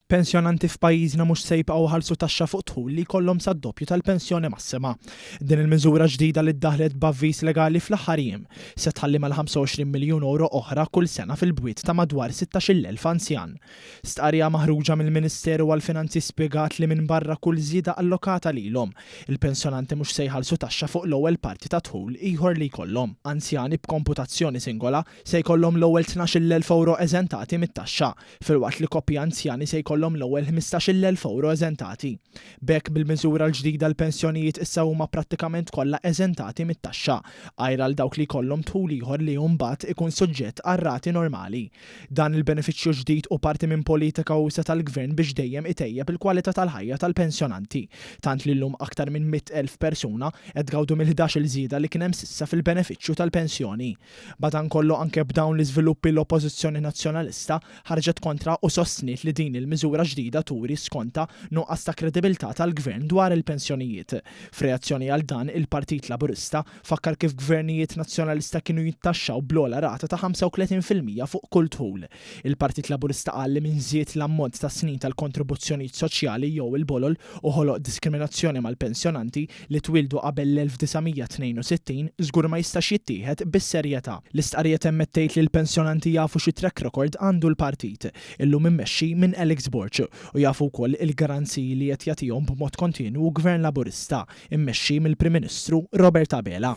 Pensjonanti f'pajjiżna mhux se jibqgħu jħallsu taxxa fuq dħul li jkollhom sad-doppju tal-pensjoni massima. Din il-miżura ġdida li ddaħħlet b'avviż legali fl-aħħar jiem, se tħalli mal-25 miljun ewro oħra kull sena fil-bwiet ta' madwar 16,000 anzjan. Stqarrija maħruġa mill-Ministeru għall-Finanzi spjegat li minbarra kull żieda allokata lilhom, il-pensjonanti mhux se jħallsu taxxa fuq l-ewwel parti ta' dħul ieħor li jkollhom. Anzjani b'komputazzjoni singola se jkollhom l-ewwel 12,000 ewro eżentati mit-taxxa, filwaqt li koppji anzjani se jkollhom l-ewwel 15,000 ewro eżentati. B'hekk bil-miżura l-ġdida l-pensjonijiet issa huma prattikament kollha eżentati mit-taxxa, għajr għal dawk li jkollhom dħul ieħor li mbagħad ikun suġġett għar-rati normali. Dan il-benefiċċju ġdid hu parti minn politika usa' tal-Gvern biex dejjem itejjeb il-kwalità tal-ħajja tal-pensjonanti, tant li llum aktar minn 100,000 persuna qed tgawdu mill-ħdax-il żieda li kien hemm s'issa fil-benefiċċju tal-pensjoni. Madankollu anke b'dawn l-iżviluppi l-Oppożizzjoni Nazzjonalista ħarġet kontra u sostniet li din il-miżura ġdida turi, skontha, nuqqas ta' kredibilità tal-Gvern dwar il-pensjonijiet. F'reazzjoni għal dan, il-Partit Laburista fakkar kif gvernijiet Nazzjonalista kienu jittaxxaw bl-ogħla rata ta' 35% fuq kull dħul. Il-Partit Laburista qal li min żied l-ammont ta' snin tal-kontribuzzjonijiet soċjali jew il-bolol u ħoloq diskriminazzjoni mal-pensjonanti li twieldu qabel l-1962 żgur ma jistax jittieħed bis-serjetà. L-istqarrija temmet tgħid li l-pensjonanti jafu xi track record għandu l-partit, illum immexxi minn Alex Borg, u jafu wkoll il-garanziji li qed jagħtihom b'mod kontinwu Gvern Laburista, immexxi mill-Prim Ministru Robert Abela.